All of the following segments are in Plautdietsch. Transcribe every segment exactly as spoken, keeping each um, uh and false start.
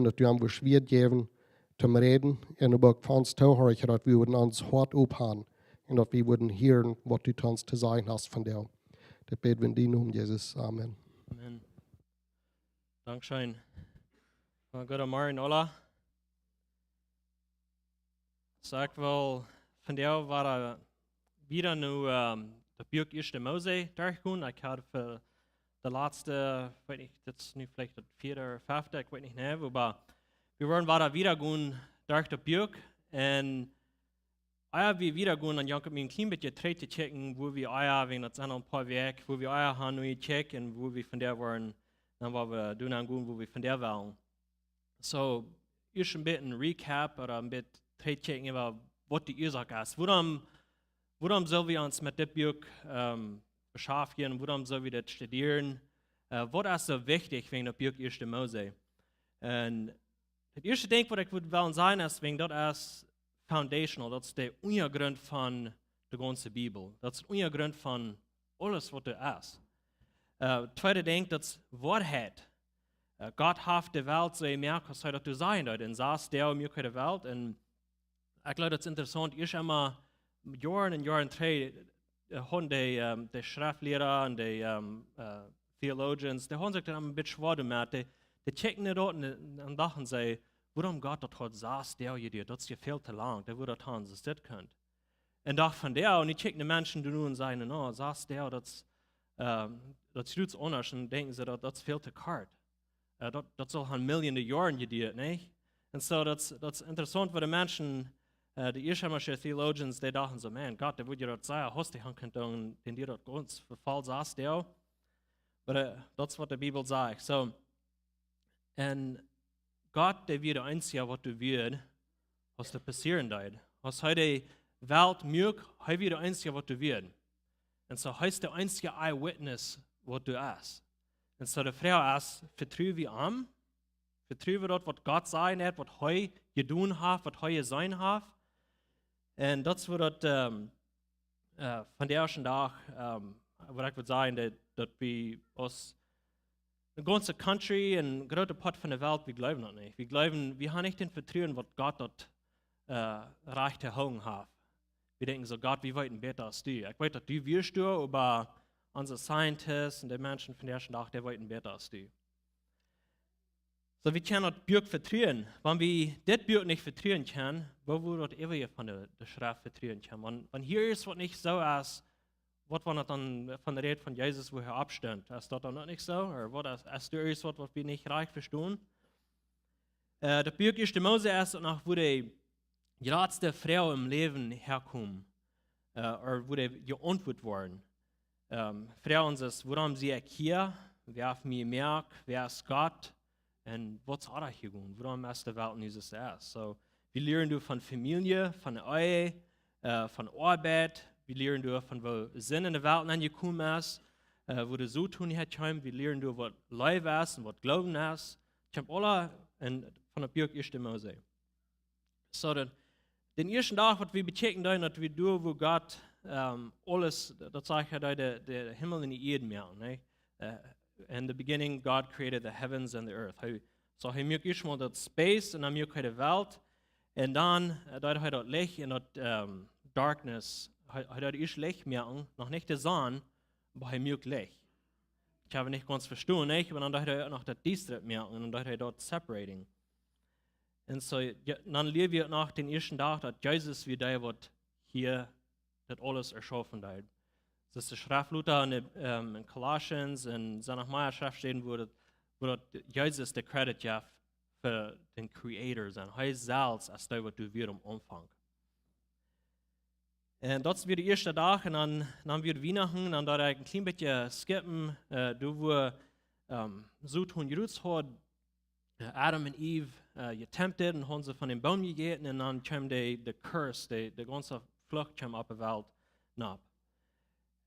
daut du am wurscht Wieet jäwen toom räden, un oba uk fa ons Toohorcha, daut wie wudden ons Hoat ophan un daut wie wudden hieren waut du to ons to sajen hast vondoag. Dit bäd wie en dienen Nomen, Jesus. Amen. Amen. Dankscheen. Well, goodemorjen, aula. Soo, ekj well vondoag wada, wada nu, ähm, daut Buak Ieeschte Mose derchgonen. Ekj haud fa de latste, weet nich, dit es nu veleicht daut vieede ooda fefte, ekj weet nich nau, oba wie woaren wada wieda gonen derch daut Buak. Un ea wie wieda gonen, dan jank ekj mie een kjlien bät trigj to checken, wua wie ea, wäajen daut sent aul een poa Wäakj, wua wie ea han nu jecheckt un wua wie vondoag woaren, dan woa wie doonen aungonen, wua wie vondoag wellen. Soo, ieescht een bät een Recap ooda een bät trigj checken äwa waut de Uasoak es. Wuarom, wuarom sell wie ons met dit Buak, ähm, beschaftjen? Wuarom sell wie dit studieren? Äh, waut es soo wichtich wäajen daut Buak Ieeschte Mose? Un daut ieeschte Dinkj waut ekj wudd wellen sajen es, wäajen daut es foundational, daut es de Unjagrunt von de gaunze Bibel. Daut es de Unjagrunt von aules waut doa es. Äh, tweede Dinkj, daut es Woarheit. Äh, Gott haft de Welt soo jemoakt, aus hee daut to sajen deed. Un soo es de Muak de Welt. Un ekj jleew, daut es interessaunt. Ieescht emol Joaren un Joaren trigj, äh, hauden de, ähm, de Schreftliera un de, ähm, äh, Theologians, dee hauden sikj dan een bät schwoa doamet. Dee, dee checkten daut un, un dochten see, wuarom Gott daut haud sas Doag jeduat, daut es je väl to lang, dee wudd daut han, soo es dit kunt. Un docht von doa, un dee checkten de Menschen doa nu un säden, no, sas Doag, daut es, ähm, daut es gaunz aundasch, un denkjen see, daut, daut es väl to kort. Äh, daut, daut saul han Millionen Joaren jeduat, nä? Un soo, daut, daut es interessaunt, woo de Menschen, äh, de ieeschtmol Theologians, dee dochten soo, man, Gott, dee wudd je daut sea hastich han kunt doonen, dän dee daut gaunz vefelt sas Doag. Oba, äh, daut es waut de Bibel sajcht. Soo, un Gott, dee wia de eensje waut doa wia, aus daut passieren deed. Aus hee de Welt muak, hee wia de eensje waut doa wia. Un soo hee es de eensje eyewitness waut doa es. Un soo de Froag es, vetru wie am? Vetru wie daut waut Gott sajen haft, waut hee jedonen haft, waut hee jeseenen haft? Un daut es woo daut, ähm, äh, vondoag dän Dach, ähm, waut ekj wudd sajen, daut, daut wie aus eene gaunze country, een groota Poat von de Welt, wie jleewen daut nich. Wie jleewen, wie han nich daut Vetruen waut Gott daut, äh, rajcht to hoolen haft. Wie denkjen soo, Gott, wie weeten bäta aus du. Ekj weet daut du wieescht doa, oba onse scientists un de Menschen vondoag dän Dach, dee weeten bäta aus du. Soo, wie kjennen daut Buak vetruen. Wan wie dit Buak nich vetruen kjennen, woo woa wie daut äwaje von de, de Schreft vetruen kjennen? Wan, wan hia es waut nich soo es, waut wan daut dan von de Räd von Jesus, woo hee oppstunt? Es daut dan uk nich soo? Ooda waut es, es doa irjent waut, waut wie nich rajcht vestonen? Äh, daut Buak Ieeschte Mose es uk noch, woo de jratste Froagen em Läwen häakomen, äh, ooda woo dee jeauntwuat woaren. Ähm, Froagen es, wuarom sie ekj hia? Wäa haft mie jemoakt? Wäa es Gott? Un waut es doa jegonen? Wuarom es de Welt nu soo aus see es? Soo, wie lieren doa von Famielje, von Ehe, äh, von Oabeit. Wie lieren doa von woo Sind enne Welt aunjekomen es, äh, woo de Soton häakjeem. Wie lieren doa waut Leew es un waut Gloowen es. Kjemt aula en, von daut Buak Ieeschte Mose. Soo, daut, dän ieeschten Dach, waut wie bekjikjen deeden, daut wie doa, woo Gott, ähm, aules, daut sajcht hee, de, de Himmel un de Ieed moaken, nä? Äh, in the beginning, God created the heavens and the earth. Hee, soo hee muak ieeschtmol daut space un dan muak hee de Welt. Un dan, äh, deed hee daut Licht un daut, ähm, darkness. Hee, hee deed ieescht Licht moaken, noch nich de Sonn, oba hee muak Licht. Ekj hab nich gaunz vestonen, nä? Oba dan deed hee uk noch daut Diestre moaken un dan deed hee daut separating. Un soo, jo, dan lia wie uk noch dän ieeschten Dach, daut Jesus wia dee, waut hia daut aules erschaufen deed. Soo aus de Schreft lota en de, ähm, en Colossians un soo noch mea Schreftstäden, woo daut, woo daut Jesus de Credit jeft fa dän Creator sennen. Hee selfst es dee, waut doa wia aum Aunfank. Un daut wia de ieeschte Dach, un dan, dan wia Wienachten, dan deed ekj een kjlien bät skippen, äh, doa wua, ähm, Soton Jruts haud, äh, Adam un Eve, äh, getempted un hauden see von dän Boom jejäten, un dan kjeem de, de Curse, de, de gaunze Fluch kjeem opp de Welt nopp.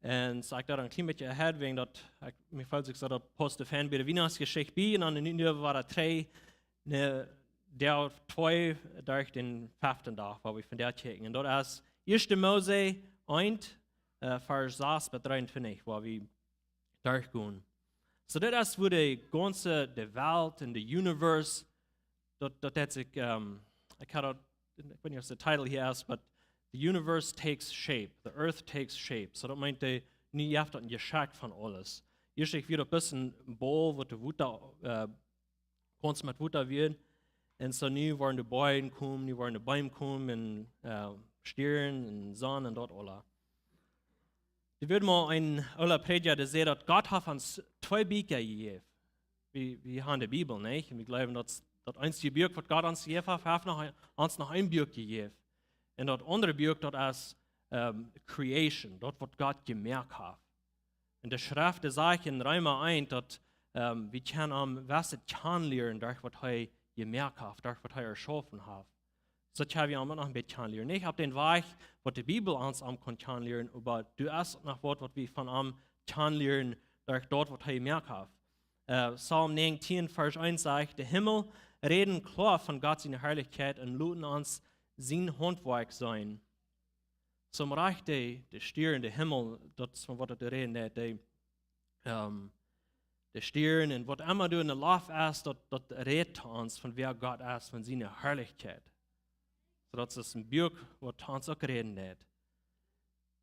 Un soo ekj deed een kjlien bät ahead, wäajen daut, ekj, mie feelt sikj soo, daut paust fein bie de Wienachtsjeschicht bie, un dan nu wada trigj, nä, Deel twee, derch dän feften Dach, wua wie vondoag kjikjen. Un daut es Ieeschte Mose eent, äh, Varsch sas bat dreeuntwintich, wua wie derchgonen. Soo, daut es woo de gaunze, de Welt un de Universe daut, daut deit sikj, ähm, ekj ha daut, ekj weet nich aus de Titel hia es, but the universe takes shape, the earth takes shape. So daut meent, de, nu jeft daut een Jeschekj von aules. Ieescht wia daut bloos een Bol, waut de Wota, äh, gaunz met Wota wia. Un so nu woaren de Boajen komen, nu woaren de Beem komen, un, äh, Stieren, un Sonn, un daut aula. Doa wia mol een oola Prädja, dee säd, daut Gott haft ons twee Bieekja jejäft. Wie, wie han de Bibel, nich? Un wie jleewen, daut, daut eensje Buak, waut Gott ons jejäft haft, haft noch een, ons noch een Buak jejäft. Un daut aundre Buak, daut es, ähm, Creation, daut, waut Gott jemoakt haft. Un de Schreft, dee sajcht en Reema eent, daut, ähm, wie kjennen am waut kjanen lieren, derch waut hee jemoakt haft, derch waut hee erschaufen haft. So kjenn wie am noch een bät kjanen lieren. Nich opp dän Wajch, waut de Bibel ons am kaun kjanen lieren, oba doa es noch waut, waut wie von am kjanen lieren, derch daut, waut hee jemoakt haft. Äh, Psalm 19, Varsch 1 sajcht, de Himmel räden kloa von Gott siene Harlichkjeit un loten ons sien Hauntwoakj seenen. Soo rajcht de, de Stieren, de Himmel, daut es von waut daut räden deit, de, ähm, de Stieren un waut emma doa en de Loft es, daut, daut rät to ons von wäa Gott es, von siene Harlichkjeit. Soo daut es een Buak, waut to ons uk räden deit.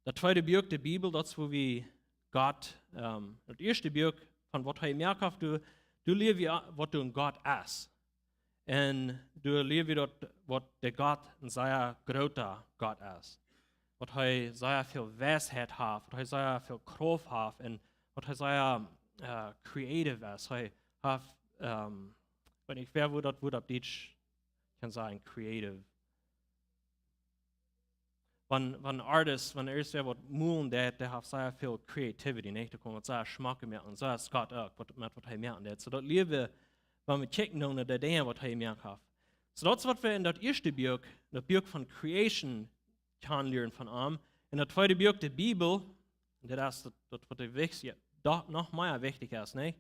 Daut tweede Buak, de Bibel, daut es, wua wie Gott, ähm, daut ieeschte Buak von waut hee jemoakt haft, doa, doa lia wie, waut doa een Gott es. Un doa lia wie daut, waut de Gott een sea groota Gott es. Waut hee sea väl Weisheit haft, waut hee sea väl Krauft haft un waut hee sea, äh, creative es. Hee haft, ähm, ekj weet nich, wäa woat daut Wuat opp Dietsch kjennen sajen, creative. Wan, wan een Artist, wan eena waut molen deit, dee haft sea väl creativity, nich? Doa kaun waut sea schmock moaken un soo es Gott uk, waut, met waut hee moaken deit. Soo daut lia wie, wan wie kjikjen no de Dinja, waut hee jemoakt haft. Soo daut es, waut wie en daut ieeschte Buak, daut Buak von Creation, kjanen lieren von am. En daut tweede Buak, de Bibel, un daut es daut, daut waut de wichtichste, daut noch mea wichtich es, nich?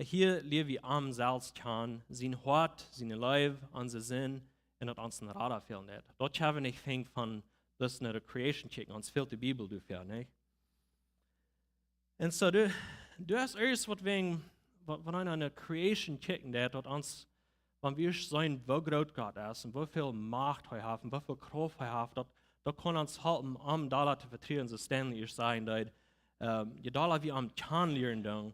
Hia lia wie am selfst kjanen, sien Hoat, siene Leew, onse Sind, un daut ons een Rada fälen deit. Daut kjenn wie nich finjen von bloos no de Creation kjikjen, ons fält de Bibel doafäa, nich? Un soo, doa, doa es ieescht waut wie, waut, wan eena no Creation kjikjen deit, daut ons, wan wie seenen, woo groot Gott es un woo väl Macht hee haft un woo väl Krauft hee haft, daut, daut kaun ons halpen, am dolla to vetruen, soo aus Stanley ieescht säd, daut, ähm, je dolla wie am kjanen lieren doonen,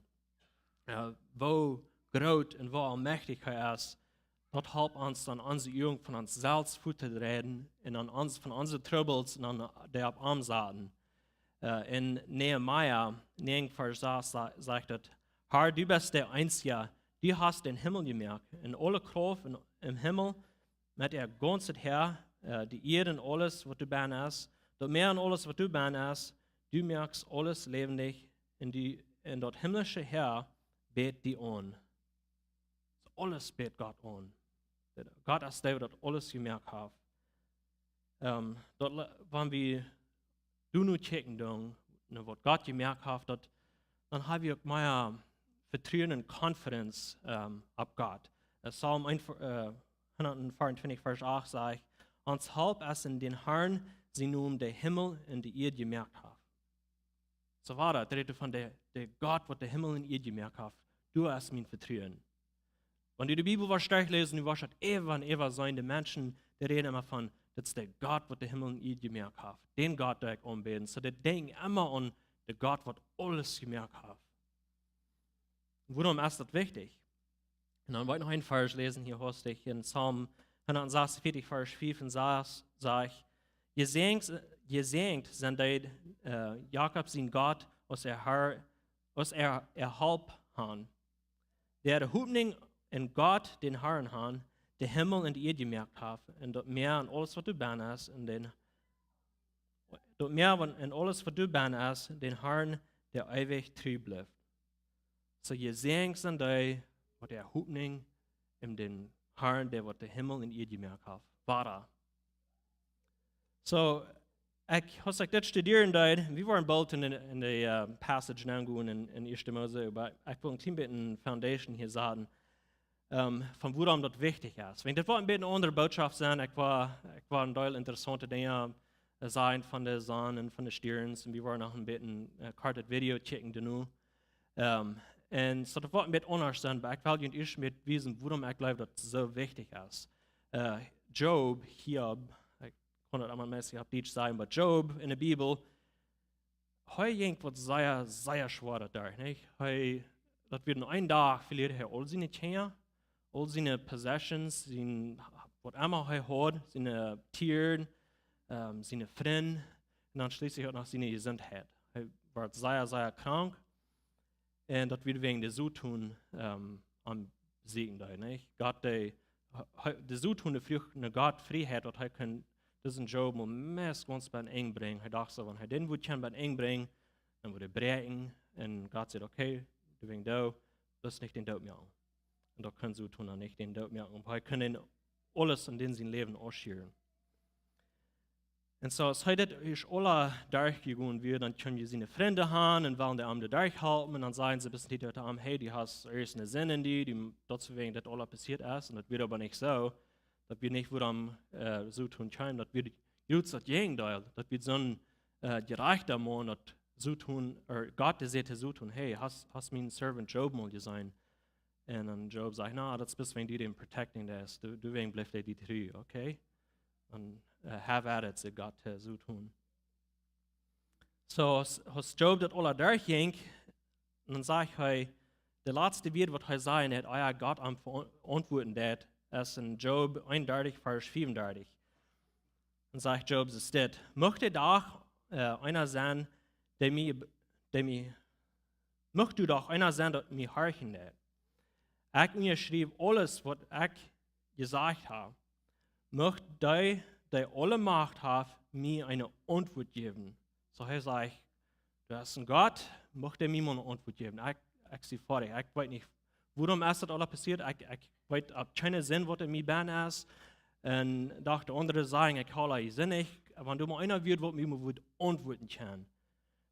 äh, woo groot un woo aulmajchtich hee es, daut halpt ons dan onse Uagen von ons selfst fuat to dräjen un dan ons, von onse Trubbels un dan dee opp am saten. Äh, en Nehemia 9, Varsch 6 sa-, sajcht et: "Herr, du best de eensja, du hast dän Himmel jemoakt, un aule Krauft en, em Himmel met äa gaunzet Häa, äh, de Ieed un aules, waut doa bennen es, daut Mäa un aules, waut doa bennen es, du moakst aules läwendich, un du, un daut himlische Häa bät die aun." Soo, aules bät Gott aun. Gott es dee, waut aules jemoakt haft. Ähm, daut le-, wan wie doano kjikjen doonen, no waut Gott jemoakt haft, daut, dan ha wie uk mea Vetruen un Confidence, ähm, opp Gott. Äh, Psalm 1, äh, 124, Varsch 8 sajcht: "Ons Help es en dän Herrn sien Nomen, dee Himmel un de Ieed jemoakt haft." Soo wia daut, rät von de, de Gott, waut de Himmel un Ieed jemoakt haft. Doa es mien Vetruen. Wan du de Bibel woascht derchläsen, du woascht daut äwa un äwa seenen, de Menschen, dee räden emma von, daut es de Gott, waut de Himmel un Ieed jemoakt haft. Dän Gott doo ekj aunbäden. Soo, dee denkjen emma aun de Gott, waut aules jemoakt haft. Wuarom es daut wichtich? Un dan well ekj noch een Varsch läsen hia hastich en Psalm 146, Varsch 5 un 6 sajcht: "Jesäajent, jesäajent sent dee, äh, Jakob sien Gott, aus äa Herr, aus äa, äa Help han, dee äare Hopninj en Gott, dän Herrn han, dee Himmel un de Ieed jemoakt haft, un daut Mäa un aules, waut doa bennen es, un dän, daut Mäa un, un aules, waut doa bennen es, dän Herrn, dee eewich tru blift." Soo, jesäajent sent dee, waut äare Hopninj en dän Herrn, dee waut de Himmel un Ieed jemoakt haft. Wada. Soo, ekj, aus ekj dit studieren deed, wie wieren boolt en de, en de, äh, Passage aunjegonen en, en Ieeschte Mose, oba ekj well een kjlien bät een Foundation hia saten, ähm, von wuarom daut wichtich es. Wan dit woat een bät eene aundre Bootschoft sennen, ekj woa, ekj woa een Deel interessaunte Dinja, äh, sajen von de Sonn un von de Stierns, un wie woaren noch een bät een, äh, kortet Video checken doano. Ähm, Un soo daut woat een bät aundasch sennen, oba ekj well junt ieescht wiesen, wuarom ekj jleew daut soo wichtich es. Äh, Job, Hiob, ekj kaun daut emma meist opp Dietsch sajen, oba Job enne Bibel, hee jinkj waut sea, sea schwoaret derch, nich? Hee, daut wia en een Dach, velieet hee aul siene Kjinja, aul siene possessions, sien, waut emma hee haud, siene Tieren, ähm, siene Frind, un dan schlieslich uk noch siene Jesundheit. Hee wort sea, sea krank. Un daut wia wäajen de Soton, ähm, am sieekjen deed, nich? Gott, de, hee, de Soton, dee fruach no Gott Frieheit, daut hee kunn disen Job mau meist gaunz bie een Enj brinjen. Hee docht soo, wan hee dän wudd kjennen bie een Enj brinjen, dan wudd hee bräakjen. Un Gott säd: "Okay, du wäajen doo, daut es nich dän Doot moaken." Un daut kunn Soton dan nich dän Doot moaken. Oba hee kunn dän aules en dän sien Läwen ausschieren. Un soo, aus hee dit ieescht aula derchjegonen wia, dan kjeemen siene Frind han un wullen dee am doa derchhalpen. Un dan säden see bloos to am: "Hey, du hast irjent eene Sind en die, du, daut es wäajen dit aula passieet es." Un daut wia oba nich soo. Daut wia nich wuarom, äh, Soton kjeem. Daut wia jrods daut Jäajendeel. Daut wia soon, äh, jerajchta Maun, daut Soton, ooda Gott, dee säd to Soton: "Hey, hast, hast mienen Servant Job mol jeseenen?" Un dan Job sajcht: "Na, daut es bloos wäajen du dän protecting deist, du, du wäajen blift hee die tru, okay?" Un, äh, have at it, säd Gott to Soton. Soo, aus, aus Job daut aula derchjinkj, dan sajcht hee, de latste Wieed, waut hee säd, un hee, ah jo, Gott am veauntwuaden deed, es en Job eenendartich, Varsch fiewundartich. Dan sajcht Job soo dit: "Mucht de Dach, äh, eena sennen, dee mie, dee mie, mucht du doch eena sennen, daut mie horchen deit. Ekj unjaschriew aules, waut ekj jesajcht hab. Mucht dee, dee aule Macht haft, mie eene Auntwuat jäwen." Soo hee sajcht: "Du hast een Gott, mucht dee mie mol eene Auntwuat jäwen. Ekj, ekj sie foadich. Ekj weet nich, wuarom es daut aula passieet. Ekj, ekj weet opp kjeene Sind, waut en mie bennen es." Un docht de aundre sajen: "Ekj hab aula jesindicht. Wan doa mau eena wia, waut mie mol wudd auntwuaden kjennen."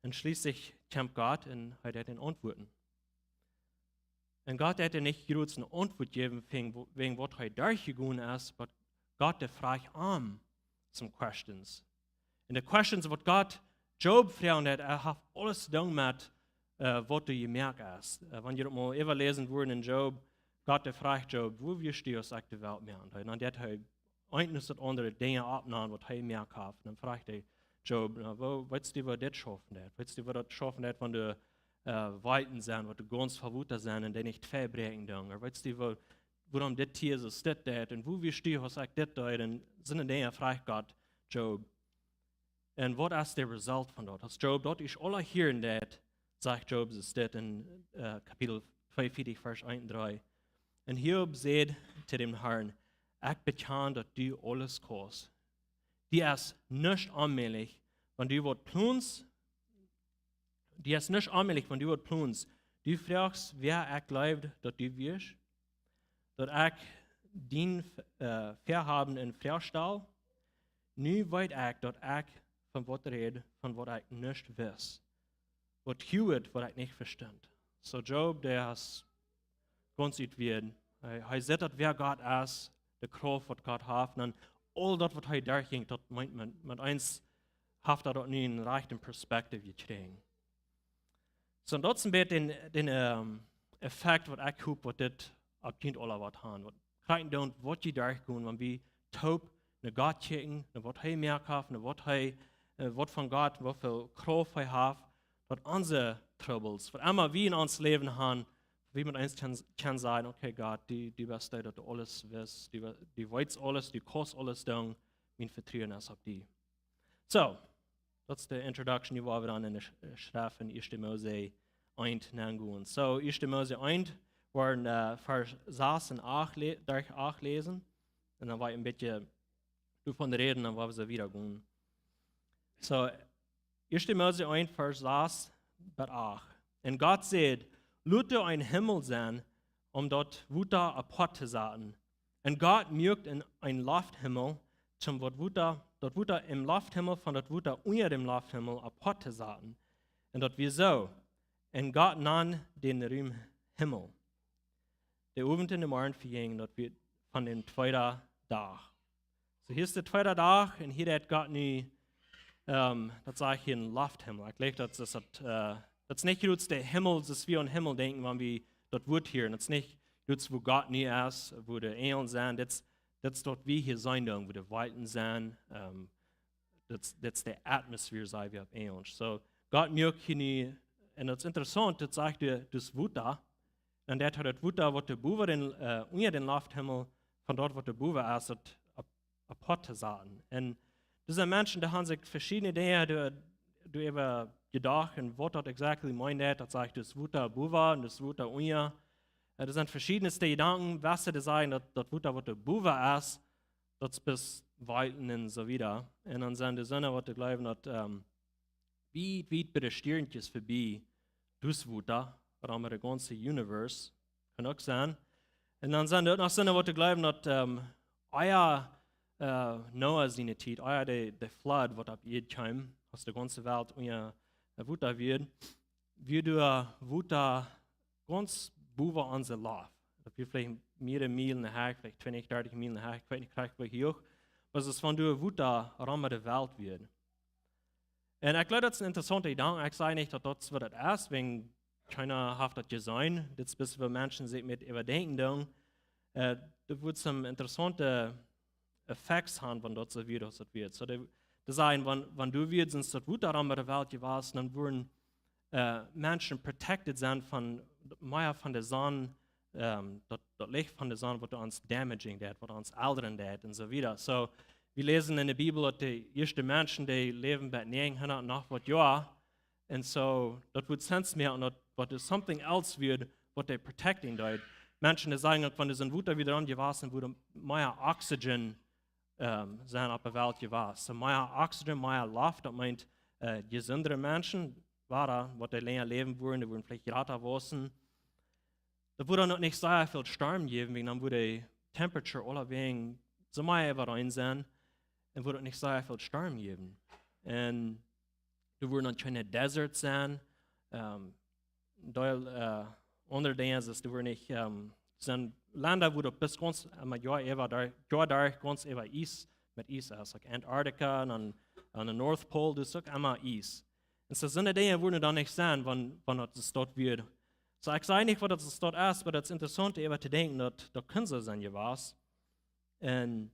Un schlieslich kjemt Gott un hee deit am auntwuaden. Un Gott haft am nich jrods eene Auntwuat jejäft wäajen, wäajen waut hee derchjegonen es, oba Gott, dee fruach am some questions. Un de questions, waut Gott Job fruach, daut haft aules to doonen met, äh, waut doa jemoakt es. Äh, wan jie daut mol äwaläsen wudden en Job, Gott, dee fruach Job: "Woo wieescht du, aus ekj de Welt moaken deed?" Un dan deed hee eent no daut aundre Dinja oppnämen, waut hee jemoakt haft. Un dan fruach hee Job: "Na, woo, weetst du, woo dit schaufen deit? Weetst du, woo daut schaufen deit, wan doa, äh, Wolkjen sent, waut doa gaunz voll Wota sent un dee nich twei bräakjen doonen? Ooda weetst du, woo, wuarom dit Tia soo stell es? Un woo wieescht du, aus ekj dit deed?" Un soone Dinja fruach Gott Job. Un waut es de result von daut? Aus Job daut ieescht aula hieren deed, sajcht Job soo dit en, äh, Kapitel tweeunvieetich, Varsch eent un dree: "Un Hiob säd to dän Herrn: Ekj bekjan, daut du aules kaust. Die es nuscht onmäajlich, wan du waut plonst, die es nuscht onmäajlich, wan du waut plonst. Du fruachst, wäa ekj jleewd, daut du wieescht, daut ekj dien, äh, Väahaben en Froag stal. Nu weet ekj, daut ekj von waut räd, von waut ekj nuscht wist, waut huat, waut ekj nich vestunt." Soo Job, dee es gaunz utwied. Hee, hee sitt daut, wäa Gott es, de Krauft, waut Gott haft. Un dan aul daut, waut hee derchjinkj, daut meent, met, met eent haft hee daut nu en rajchte Perspektiv jekjräajen. Soo, daut es een bät dän, dän, ähm, Effekt, waut ekj hop, waut dit opp junt aula woat haben. Waut kjrieen doonen, waut jie derchgonen, wan wie toop no Gott kjikjen, no waut hee jemoakt haft, no waut hee, äh, waut von Gott, woo väl Krauft hee haft, daut onse Troubles, waut emma wie en ons Läwen haben, wie met eent kjennen, kjennen sajen: "Okay, Gott, du, du best dee, daut du aules wist, du, du weetst aules, du kaust aules doonen, mien Vetruen es opp die." Soo, daut es de Introduction, nu woa wie dan en de Sch-, äh, Schreft en Ieeschte Mose eent nengonen. Soo, Ieeschte Mose eent, woa wie, äh, Varsch sas un acht lä-, derch acht läsen. Un dan woa ekj een bät doavon räden, dan woa wie soo wieda gonen. Soo, Ieeschte Mose eent, Varsch sas bat acht. Un Gott säd: "Lot doa een Himmel sennen, om daut Wota apoat to saten." Un Gott muak een, een Lofthimmel, toom daut Wota, daut Wota em Lofthimmel von daut Wota unja däm Lofthimmel apoat to saten. Un daut wia soo. Un Gott nand dän Rum Himmel. De Owent un de Morjen vejinjen, daut wia von dän tweeden Dach. Soo, hia es de tweede Dach un hia haft Gott nu, ähm, daut saj ekj hia, een Lofthimmel. Ekj jleew, daut es daut, äh, Daut es nich bloos de Himmel, daut wie aun Himmel denkjen, wan wie daut Wuat hieren. Daut es nich bloos, wua Gott nu es, wua de Enjel sent. Daut es, daut es waut wie hia seenen doonen, wua de Wolkjen sent. Ähm, daut, daut es de Atmosphäre, saj wie opp Enjlisch. So, Gott muak hia nu, un daut es interessaunt, daut sajcht hia, daut Wota. Un daut haft daut Wota, waut doa bowen dän, äh, unja dän Lofthimmel, von daut, waut doa bowen es, daut ap-, apart to saten. Un doa sent Menschen, dee haben sikj veschiedne Dinja doa, doaräwa jedocht un waut daut exactly meent, daut sajcht, daut Wota bowen un daut Wota unja. Äh, doa sent veschiedne Jedanken, waut see sajen, daut, daut Wota, waut doa bowen es, daut es bloos Wolkjen un soo wieda. Un dan sent doa soone, waut jleewen, daut, ähm, wiet, wiet bie de Stiernkjes verbie, daut Wota, rom de gaunze Universe, kaun uk sennen. Un dan sent doa uk noch soone, waut jleewen, daut, ähm, ea, äh, Noah siene Tiet, ea de, de Flood, waut opp Ieed kjeem, aus de gaunze Welt unja, äh, Wota wia, wia doa Wota gaunz bowen aun de Loft. Daut wia veleicht mearere Mielen heich, veleicht twintich, dartich Mielen heich, ekj weet nich krakjt woo huach. Oba daut es von doa Wota rom de Welt wia. Un ekj jleew, daut es een interessaunta Jedanke. Ekj saj nich, daut daut soo daut es, wäajen kjeena haft daut jeseenen. Dit es bloos, wua Menschen sikj met äwadenkjen doonen. Äh, daut woat some interessaunte Effects haben, wan daut soo wia, aus daut wia. So, dee, dee sajen, wan, wan doa wia, sinds daut Wota rom de Welt jewast, dan wudden, äh, Menschen protected sennen von, mea von de Sonn, ähm, daut, daut Licht von de Sonn, waut ons damaging deit, waut ons elren deit un soo wieda. So, wie läsen en de Bibel, daut de ieeschte Menschen, dee läwden bie näajenhundat noch waut Joa. Un so, daut wudd sense moaken, daut, daut doa something else wia, waut dee protecting deed. Menschen, dee sajen, daut wan doa soon Wota wia aun jewast, wudd mea oxygen, ähm, sennen opp de Welt jewast. So, mea oxygen, mea Loft, daut meent, äh, jesunde Menschen, wada, waut dee lenja läwen wudden, dee wudden veleicht jrata wausen. Daut wudd dan uk nich sea väl Storm jäwen, wäajen dan wudd de temperature aulawäajen soo mea äwareen sennen un wudd uk nich sea väl Storm jäwen. Un doa wudden dan kjeene deserts sennen, ähm, Deel, äh, aundre Dinja es, doa wudden nich, ähm, sent Lenda, wua daut bie ons emma Joa äwa doa, Joa doa gaunz äwa Iess, met Iess es, like Antarctica un aun, aun de North Pole, doa es uk emma Iess. Un so soone Dinja wudden dan nich sennen, wan, wan daut de Staut wia. So, ekj saj nich, waut daut de Staut es, oba daut es interessaunt, äwa to denkjen, daut, daut kunn soo sennen jewast. Un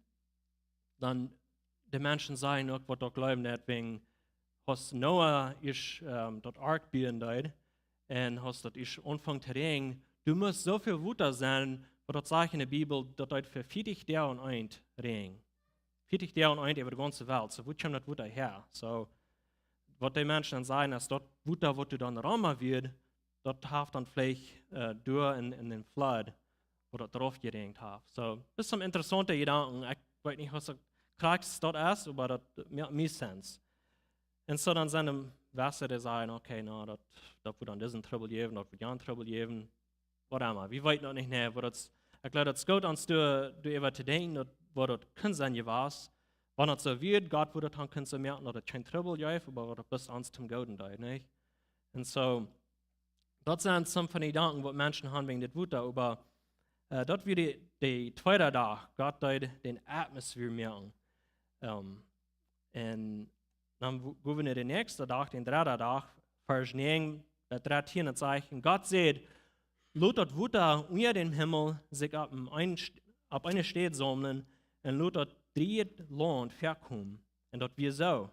dan de Menschen sajen uk, waut daut jleewen, daut wäajen, aus Noah ieescht, ähm, daut Ark buen deed, un aus daut ieescht aunfunk to räajnen, doa must soo väl Wota sennen, waut daut sajcht en de Bibel, daut daut fa vieetich Doag un Eenj räajent. Vieetich Doag un Eenj äwa de gaunze Welt. So, wua kjeem daut Wota häa? So, waut dee Menschen dan sajen, es daut Wota, waut doa dan rom wia, daut haft dan veleicht, äh, doa en, en dän Flood, wua daut doaropp jeräajent haft. So, daut sent some interessaunte Jedanken. Ekj weet nich, waut daut krakjt daut es, oba daut moakt mie sense. Un so dan sent doa Menschen, dee sajen, okay, na, daut, daut woat dan disen Trubbel jäwen, daut woat jan Trubbel jäwen, whatever. Wie weeten daut nich, nä, waut daut, ekj jleew, daut es goot, ons doa, doaräwa to denkjen, daut, waut daut kunn sennen jewast. Wan daut soo wia, Gott wudd daut dan kjennen soo moaken, daut et kjeen Trubbel jeef, oba waut daut bloos ons toom Gooden deed, nich? Un so, daut sent some von de Jedanken, waut Menschen haben wäajen dit Wota, oba, äh, daut wia de, de tweede Dach, Gott deed dän Atmosphäre moaken. Ähm, un dan wu-, go wie no dän näakjsten Dach, dän dredden Dach, Varsch näajen bat dartieen, daut sajcht: Un Gott säd: Lot daut Wota unja dän Himmel sikj opp een, een St-, opp eene Städ saumlen, un lot daut drieeje Launt väakomen. Un daut wia soo.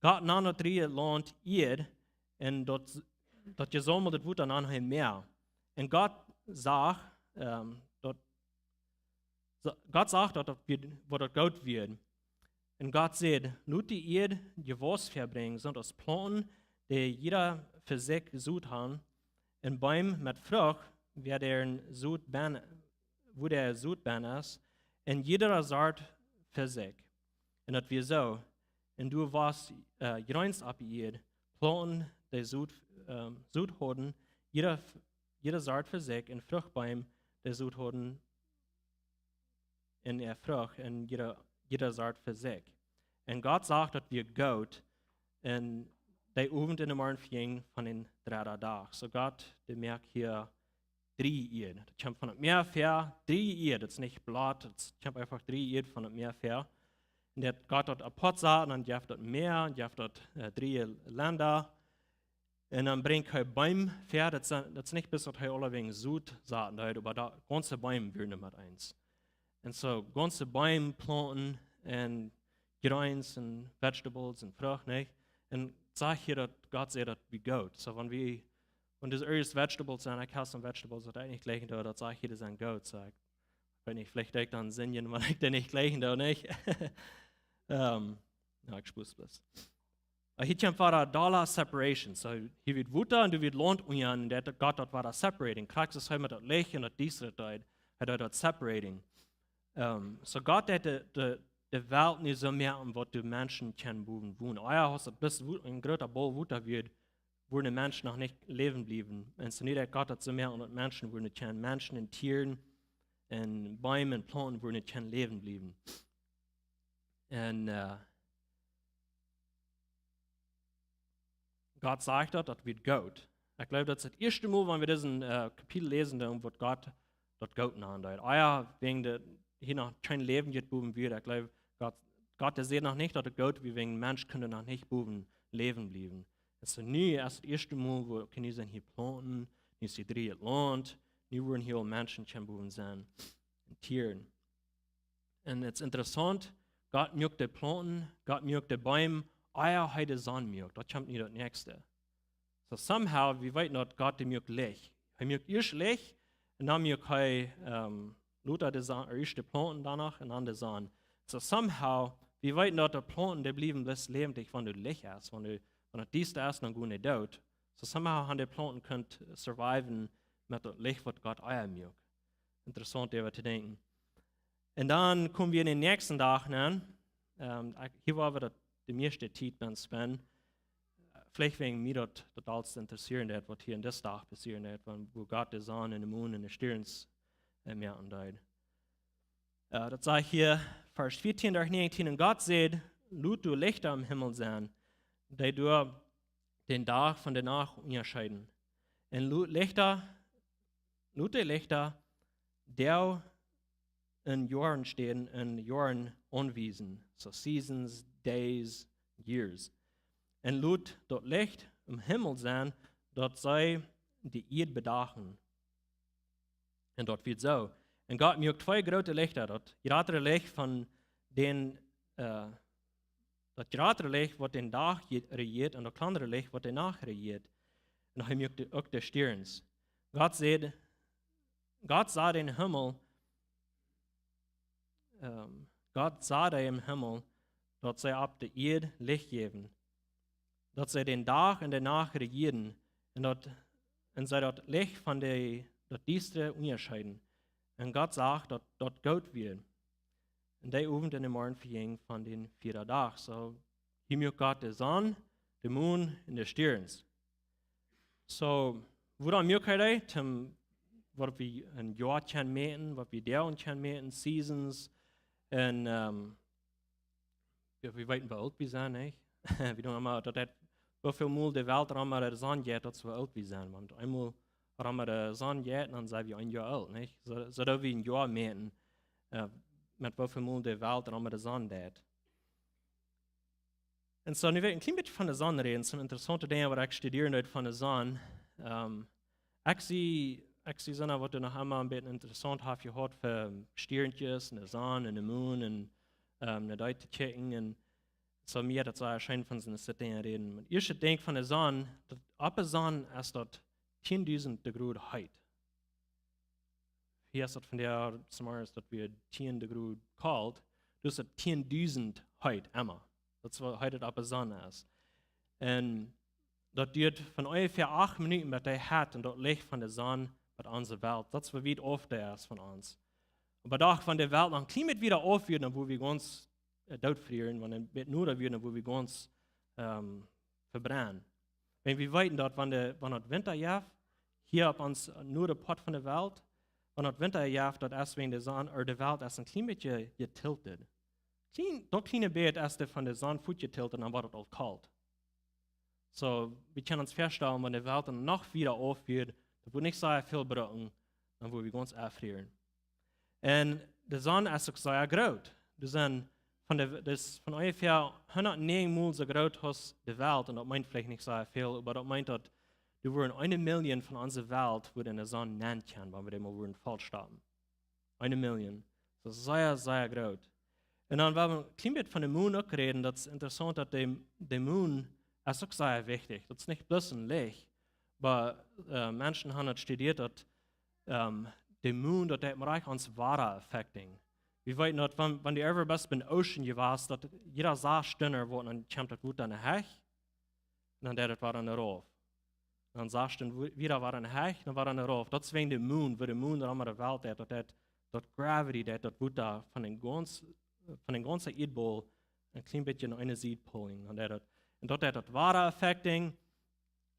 Gott nand daut drieeje Launt Ieed, un daut, daut jesaumelde Wota nand hee Mäa. Un Gott sach, ähm, daut, sa-, Gott sach, daut daut wia, waut daut goot wia. Un Gott säd: Lot de Ieed Jewauss väabrinjen, soo aus Plaunten, dee jieda fa sikj Sot han, un Beem met Frucht, wua däaren Sot benn, wua däa Sot benn es, un jieda Sort fa sikj. Un daut wia soo. Un doa wia, äh, Jreens opp de Ieed, Plaunten, dee Sot, ähm, Sot hauden, jieda, jieda Sort fa sikj, un Fruchtbeem, dee Sot hauden, un äa Frucht, un jieda, jieda Sort fa sikj. Un Gott sach, daut wia goot, un de Owent un de Morjen vejinjen von dän dredden Dach. So Gott, dee moakt hia dree Ieed. Daut kjemt von daut Mäa väa, dree Ieed, daut es nich Blaut, daut kjemt eefach dree Ieed von daut Mäa väa. Un daut Gott daut apart sach, un dan jeft daut Mäa, un jeft daut, äh, dree Lenda. Un dan brinjt hee Beem väa, daut es, daut es nich bloos daut hee aulawäajen Sot saten deed, oba daut gaunze Beem wieren met eent. Un soo gaunze Beem, Plaunten un Greens un Vegetables un Frucht, nä? Un sajcht hia daut Gott säd daut wia goot. Soo wan wie, wan doa irjent Vegetables sent, ekj hab some Vegetables, daut ekj nich jlikjen doo, daut sajcht hia, dee sent goot, soo ekj weet nich, veleicht deed ekj dan sindjen, wan ekj dee nich jlikjen doo, nä? Ehm, jo, ekj spoos bloos. Oba hia kjemt wada dolla separation. Soo, hia wia Wota un doa wia Launt unja, un daut Gott daut wada separating. Krakjt soo aus hee met daut Licht un daut Diestre deed, hee deed daut separating. Ehm, soo Gott haud de, de, de Welt nu soo jemoakt, waut de Menschen kjennen bowen wonen. Ea haud daut bloos Wo-, een groota Bol Wota wia, wua de Menschen noch nich läwen bliewen. Un soo nu haud Gott daut soo jemoakt, daut Menschen wudden kjennen, Menschen un Tieren un Beem un Plaunten wudden kjennen läwen bliewen. Un, eh, Gott sajcht daut, daut wia goot. Ekj jleew, daut es daut ieeschte Mol, wan wie disen, eh, Kapitel läsen, dan woat Gott daut goot nanen deed. Ea, wäajen de, hia noch kjeen Läwen jeit bowen wia. Ekj jleew, Gott, Gott, dee säd noch nich, daut et goot wia, wäajen Mensch kunn noch nich bowen läwen bliewen. Un soo nu es daut ieeschte Mol, wua, okay, nu sent hia Plaunten, nu es hia drieejet Launt, nu wudden hia aul Menschen kjennen bowen sennen. Un Tieren. Un et es interessaunt, Gott muak de Plaunten, Gott muak de Beem, ea hee de Sonn muak. Daut kjemt nu daut näakjste. Soo somehow, wie weeten daut Gott dee muak Licht. Hee muak ieescht Licht, un dan muak hee, ehm, lota de Sonn, ea ieescht de Plaunten, doano un dan de Sonn. Soo somehow, wie weeten daut de Plaunten, dee bliewen bloos läwendich, wan doa Licht es, wan doa, wan et diesta es, dan gonen dee doot. Soo somehow haben de Plaunten kunt surviven met daut Licht, waut Gott ea muak. Interessaunt, doaräwa to denkjen. Un dan komen wie en dän näakjsten Dach aun. Ehm, ekj, hia woa wie daut de mieeschte Tiet bie spenden. Veleicht wäajen mie daut, daut aules interessieren deed, waut hia en disen Dach passieren deed, wan, wua Gott de Sonn un de Moon un de Stierns, eh, moaken deed. Eh, daut sajcht hia, Varsch vieetieen derch näajentieen: "Un Gott säd: Lot doa Lichta aum Himmel sennen, dee doa dän Dach von de Nacht unjascheiden. Un lot Lichta, lot de Lichta Doag un Joaren städen un Joaren aunwiesen." So seasons, days, years. "Un lot daut Licht aum Himmel sennen, daut see de Ieed bedachen." Un daut wort soo. Un Gott muak twee groote Lichta, daut jratre Licht von dän, eh, daut jratre Licht, waut dän Dach je-, rejieet, un daut kjlandre Licht, waut de Nacht rejieet. Un hee muak de, uk de Stierns. Gott säd, Gott sach dän Himmel, ehm, Gott sach dee em Himmel, daut see opp de Ieed Licht jäwen, daut see dän Dach un de Nacht rejieeden, un daut, un see daut Licht von de, daut Diestre unjascheiden. Un Gott sach, daut daut goot wia. Un de Owent un de Morjen vejinjen von dän vieeden Dach. So, hia muak Gott de Sonn, de Moon un de Stierns. So, wuarom muak hee dee? Toom, waut wie een Joa kjennen mäten, waut wie Doag kjennen mäten, seasons, un, ehm, jo, wie weeten, woo oolt wie sent, nä? Wie doonen emma, daut daut, woo väl Mol de Welt rom de Sonn jeit, daut es woo oolt wie sent. Wan eemol rom de Sonn jeit, dan sent wie een Joa oolt, nä? So, soo daut wie een Joa mäten, eh, met woo väl Mol de Welt rom de Sonn jeit. Un so, nu well ekj een kjlien bät von de Sonn räden, some interessaunte Dinja, waut ekj studieren deed von de Sonn. Ehm, ekj see, ekj see Sonn, waut noch emma een bät interessaunt haft jehieet fa Stiernkjes, un de Sonn, un de Moon, un, ehm, no dee to kjikjen, un so mea, daut see scheen von soone Dinja räden. Oba ieescht denkj von de Sonn, daut opp de Sonn es daut tieen dusent Grod heet. Hia es daut vondoag, zemorjes daut wia tieen Grod kolt, dus daut tieen dusent heet emma. Daut es woo heet et opp de Sonn es. Un daut diat von onjefäa acht Minuten, bat dee Hett un daut Licht von de Sonn bat onse Welt. Daut es woo wiet auf dee es von ons. Oba doch, wan de Welt noch een kjlien bät wieda auf wia, dan wudd wie gaunz, eh, dootfrieren, wan et een bät noda wia, dan wudd wie gaunz, ehm, vebrennen. Wan wie weeten daut, wan de, wan et Winta jeft, hia opp ons, eh, noda Poat von de Welt, wan et Winta jeft, daut es wäajen de Sonn, ooda de Welt es een kjlien bät je-, jetilted. Kjlien, daut kjliene bät es de von de Sonn fuat jetilted, dan woat et aul kolt. So, wie kjennen ons väastalen, wan de Welt dan noch wieda auf wia, daut wudd nich soo väl brucken, dan wudd wie gaunz auffrieren. Un de Sonn es uk sea groot. Doa sent von de, daut es von onjefäa hundatnäajen Mol soo groot aus de Welt. Un daut meent veleicht nich soo väl, oba daut meent daut, Doa wudden eene Million von onse Welt wudden en de Sonn nenkomen, wan wie dee mol wudden vollstoppen. Eene Million. Daut es sea, sea groot. Un dan, wan wie een kjlien bät von de Moon uk räden, daut es interessaunt, daut de, de Moon es uk sea wichtich. Daut es nich bloos een Licht, oba, äh, Menschen haben daut studieet, daut, ähm, de Moon, daut deit mau rajcht ons Wada affecting. Wie weeten daut, wan, wan du ever best bie een Ocean jewast, daut jieda sas Stund woat, dan kjemt daut Wota aun de Hecht, un dan deit daut wada aun de Rauff. Dan sas Stund wo-, wieda wada aun de Hecht, dan wada aun de Rauff. Daut es wäajen de Moon, woo de Moon rom de Welt deit, daut deit, daut gravity deit, daut Wota von dän gaunz-, von dän gaunzen Ieedbaul een kjlien bät no eene Sied pullen. Dan deit daut, un daut deit daut Wada affecting,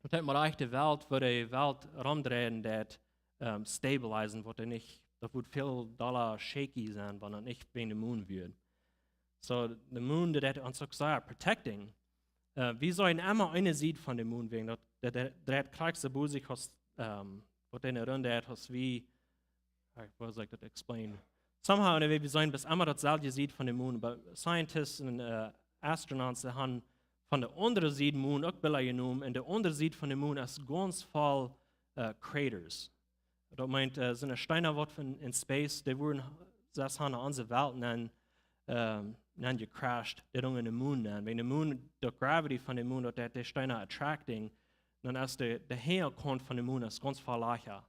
daut deit mau rajcht de Welt, woo de Welt romdreien deit, ähm, stabilisieren, waut dee nich, daut wudd väl dolla shaky sennen, wan daut nich wäajen de Moon wia. So, de Moon, dee deit ons uk sea protecting. Äh, wie sellen emma eene Sied von de Moon wäajen, daut, daut, daut dreit krakjt soo bosich aus, ähm, waut eene Runde haft, aus wie, ah, woo saul ekj daut explain? Somehow, anyway, wie sellen bloos emma dautselwje Sied von de Moon, oba Scientists un, äh, Astronauts, dee haben von de aundre Sied Moon uk Bilda jenomen, un de aundre Sied von de Moon es gaunz voll, äh, craters. Daut meent, äh, soone Steena, waut von en space, dee wudden sas han aun onse Welt nenn, ähm, nenn gecrashed, dee doonen en de Moon nenn. Wäajen de Moon, de gravity von de Moon, daut deit de Steena attracting, dan es de, de Hinjakaunt von de Moon es gaunz väl lajchta.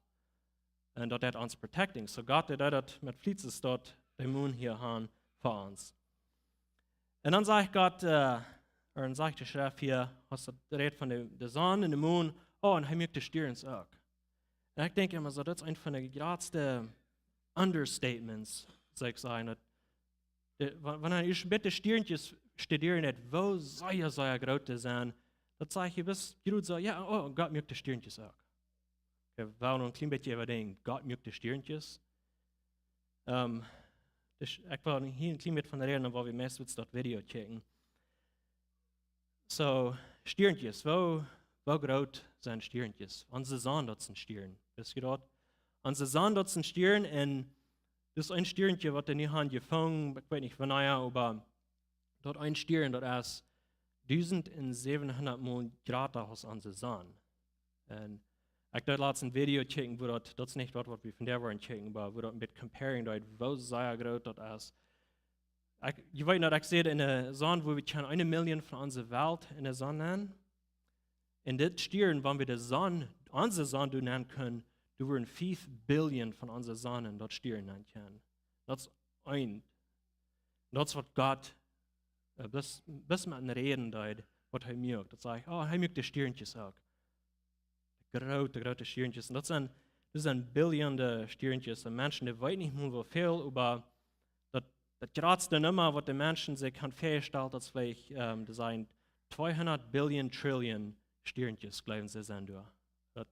Un daut deit ons protecting. So Gott, dee deit daut met Fliet, es daut de Moon hia han fa ons. Un dan sajcht Gott, äh, ooda dan sajcht de Schreft hia, aus daut rät von de, de Sonn un de Moon, oh, un hee muak de Stierns uk. Un ekj denkj emma soo, daut es eent von de jratste understatements, saul ekj sajen. Daut, de, wa-, wan eena ieescht met de Stierns studieren deit, woo sea, sea groot dee sent, dan sajcht eena, jie wisst, jie doonen soo, jo, oh, Gott muak de Stierns uk. Okay, wie wellen noch een kjlien bät äwa denkjen, Gott muak de Stierns. Ähm, dus ekj well hia een kjlien bät von räden, dan woa wie meist wiet daut Video checken. So, Stierns, woo, woo groot sent Stierns? Onse Sonn, daut es een Stiern. Wisst jie daut? Onse Sonn, daut es een Stiern, un daut es een Stierns, waut dee nu han jefungen, ekj weet nich wanea, oba daut een Stiern, daut es dusent un säwenhundat mol jrata aus onse Sonn. Un ekj deed latst een Video checken, woo daut, daut es nich daut, waut wie vondoag wellen checken, oba woo daut een bät comparing deit, woo sea groot daut es. Ekj, jie weeten daut, ekj säd, en de Sonn, woo wie kjennen eene Million von onse Welt en de Sonn nenn. Un dit Stiern, wan wie de Sonn, onse Sonn doonen nenn kjennen, doa wudden fief Billion von onse Sonn en daut Stiern nenn kjennen. Daut es een. Daut es waut Gott, äh, bloos, bloos met een räden deed, waut hee muak. Daut sajcht, oh, hee muak de Stierns uk. Groote, groote Stierns. Un daut sent, daut sent Billionen Stierns. Un Menschen, dee weeten nich mol woo väl, oba daut, daut jratste Numma, waut de Menschen sikj han väajestalt, daut es veleicht, ähm, doa sent tweehundat Billion Trillion Stierns, jleewen see, sent doa. Daut,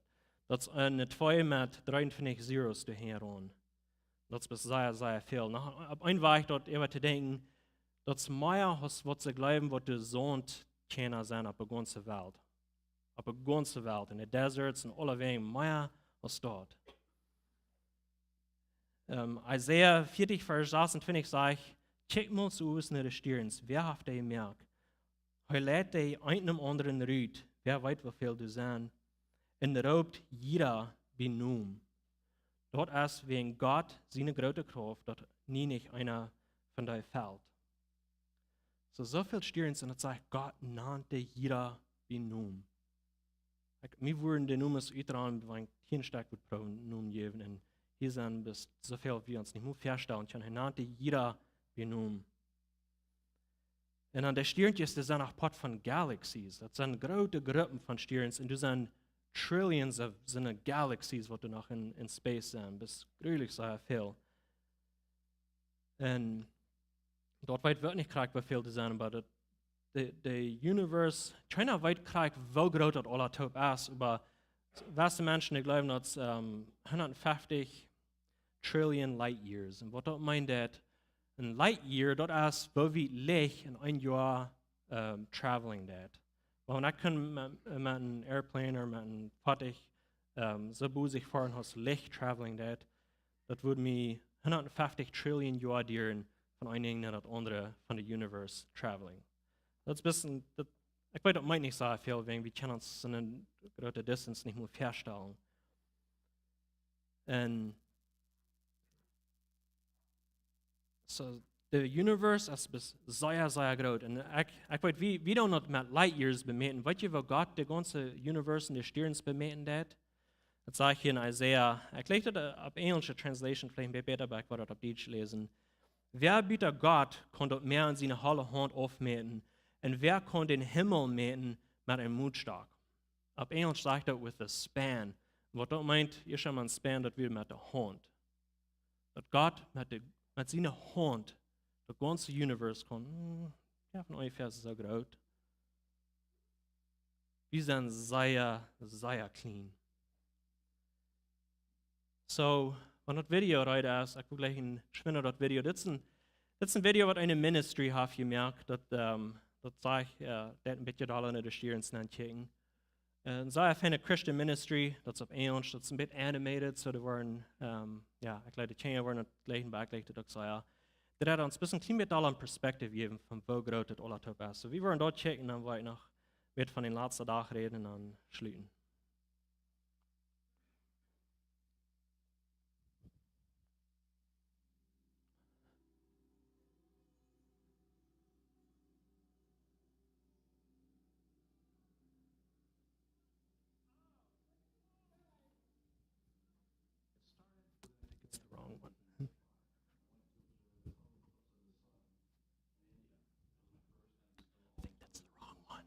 daut es eene twee met dreeuntwintich Zeros doa hinjaraun. Daut es sea, sea väl. Noch opp een Wajch doaräwa to denkjen, daut es mea aus waut see jleewen, waut de Saundkjarna sent opp de gaunze Welt. Opp de gaunze Welt, en de Deserts un aulewäajen, mea aus daut. Ähm, Jesaja vieetich, Varsch sasuntwintich sajcht, kjikj mol soo no de Stierns, wäa haft dee jemoakt? Hee leit dee eent nom aundren rut, wäa weet woo väl doa sent, un roopt jieda bie Nomen. Daut es wäajen Gott siene groote Krauft, daut nie nich eena von dee felt. So, soo väl Stierns, un daut sajcht, Gott nant dee jieda bie Nomen. Ekj, mie wudden de Nomes utranen, wan ekj hia een Stekj wudd proowen Nomen jäwen, un hia sent bloos soo väl, wie ons nich mol väastalen kjennen. Hee nant dee jieda bie Nomen. Un dan de Stierns, dee sent noch Poat von galaxies. Daut sent groote Gruppen von Stierns, un doa sent trillions of soone galaxies, waut doa noch en, en space sent. Daut es grulich sea väl. Un daut weet wie nich krakjt, woo väl doa sent, oba daut, de, de Universe, kjeena weet krakjt, woo groot daut aula toop es, oba de mieeschte Menschen, dee jleewen, daut es, ähm, hundatfeftich trillion light years. Un waut daut meent, daut een light year, daut es, woo wiet Licht en een Joa, ähm, traveling deit. Oba wan ekj kunn met, met een airplane ooda met een Foatich, ähm, soo bosich foaren aus Licht traveling deit, daut wudd mie hundatfeftich trillion Joa dieren von een Enj no daut aundre von de Universe traveling. Daut es een bät, daut, Ekj weet, daut meent nich soo väl, wäajen wie kjennen ons soone groote Distance nich mea väastalen. Un soo, de Universe es bes-, sea, sea groot. Un ekj, ekj weet, wie, wie doonen daut met light years bemäten. Weet jie, woo Gott de gaunze Universe un de Stierns bemäten deed? Daut sajcht hia en Jesaja. Ekj läs daut, äh, opp Enjlisch, de Translation veleicht een bät bäta, oba ekj woa daut opp Dietsch läsen. Wäa buta Gott kaun daut Mäa en siene holle Haunt aufmäten? Un wäa kaun dän Himmel mäten met een Mootstock? Opp Enjlisch sajcht daut with a span. Waut daut meent, hia es mau een span, daut wia met de Haunt. Daut Gott met de, met siene Haunt daut gaunze Universe kaun, hm, jo, von onjefäa soo groot. Wie sent sea, sea kjlien. Soo, wan daut Video reed es, ekj well jlikj een, schwind daut Video. Dit es een, dit es een Video, waut eene Ministry haft jemoakt. Daut, ähm, daut saj ekj, äh, daut een bät dolla no de Stierns auntochecken. Äh, soo, ekj finj Christian Ministry, daut es opp Enjlisch, daut es een bät animated, soo dee woaren, ähm, jo, ekj jleew, de Kjinja woaren daut jlikjen, oba ekj jleew daut uk soo, jo. Daut woat ons een bät, een kjlien bät aul een Perspektiv jäwen von woo groot daut aula toop es. Soo, wie woaren daut checken, dan woa ekj noch met von dän latsten Dach räden un dan schluten. It's the wrong one. I think that's the wrong one.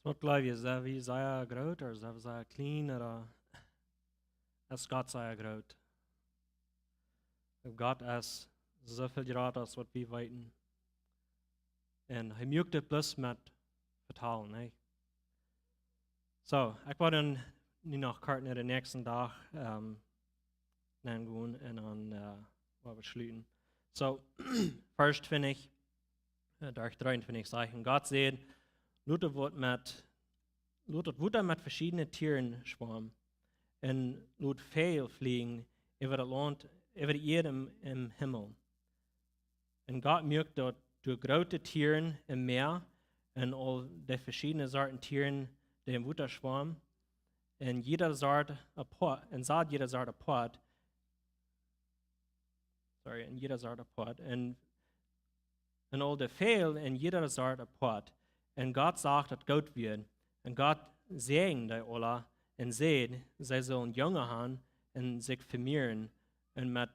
Waut jleew jie, sent wie sea groot ooda sent wie sea kjlien ooda es Gott sea groot? Gott es soo väl jrata aus waut wie weeten. Un hee muak dit bloos met vetalen, nä? Soo, ekj woa dan nu noch kort no dän näakjsten Dach ähm, nengonen un dan äh, woa wie schluten. Soo, Varsch twintich, äh, Varsch dreeuntwintich sajcht: Un Gott säd: Lot daut Wota met, lot daut Wota met veschiedne Tieren schwaumen, un lot Väajel flieejen äwa daut Launt, äwa de Ieed em, em Himmel. Un Gott muak daut doa groote Tieren em Mäa, un aul de veschiedne Sorten Tieren, dee em Wota schwaumen, un jieda Sort apoat, un sad jieda Sort apoat, sorry, un jieda Sort apoat, un, un aul de Väajel un jieda Sort apoat. Un Gott sach daut goot wia. Un Gott säajend dee aula un säd: See sellen Junga han un sikj vemieren un met,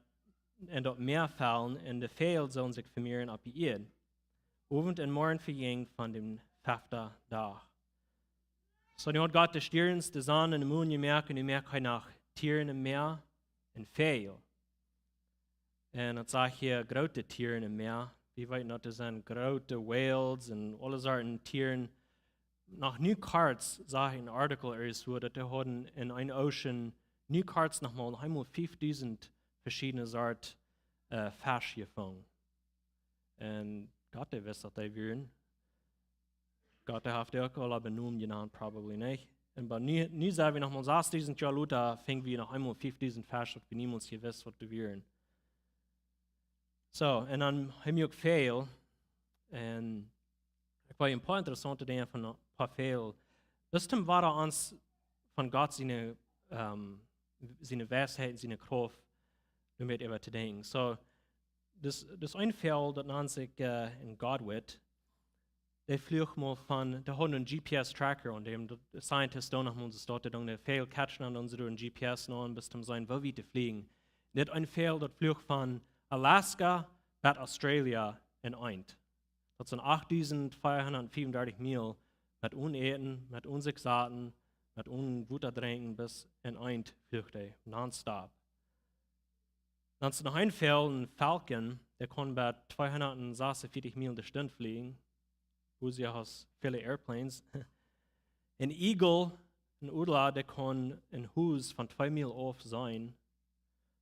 un daut Mäa fellen, un de Väajel sellen sikj vemieren opp de Ieed. Owent un Morjen vejinjen von dän feften Dach. Soo, nu haud Gott de Stierns, de Sonn un de Mon jemoakt, un nu moakt hee noch Tieren em Mäa un Väajel. Un daut sajcht hia groote Tieren em Mäa. Wie weeten daut doa sent groote Whales un aule Sorten Tieren. Noch nu kort sach ekj een Artikel irjentwua, daut dee hauden en een Ocean nu kort noch mol, noch eemol fiefdusent veschiedne Sort äh, Fesch jefungen. Un Gott, dee wist daut dee wieren. Gott, dee haft dee uk aul opp een Nomen jenant, probably, nä? Un oba nu, nu sent wie noch mol sasdusent Joa lota, finj wie noch eemol fiefdusent Fesch, waut wie niemols jewist, waut dee wieren. Soo, un dan hee muak Väajel. Un ekj weet een poa interessaunte Dinja von een poa Väajel. Daut es om wada ons von Gott siene, ähm, siene Weisheit un siene Krauft doamet äwa to denkjen. Soo, daut, daut een Väajel, daut nant sikj äh, een Godwit. Dee fluach mol von, dee haud een G P S Tracker aun däm, daut de Scientists doonen noch mol soo, daut dee dan de Väajel catchen un dan soo een G P S aun, bloos om seenen, woo wiet dee flieejen. Dit een Väajel, daut fluach von Alaska bat Australia en eent. Daut sent achtdusent veahundatfiefundartich Miel, met onen Äten, met onen sikj saten, met onen Wota drinkjen, bloos en eent fluach dee, nonstop. Dan es noch een Väajel, een Falcon, dee kaun bat tweehundatsasunveatich Miel de Stund flieejen, woo see aus väle Airplanes. Een Eagle, een Odla, dee kaun een Hus von twee Miel auf seenen,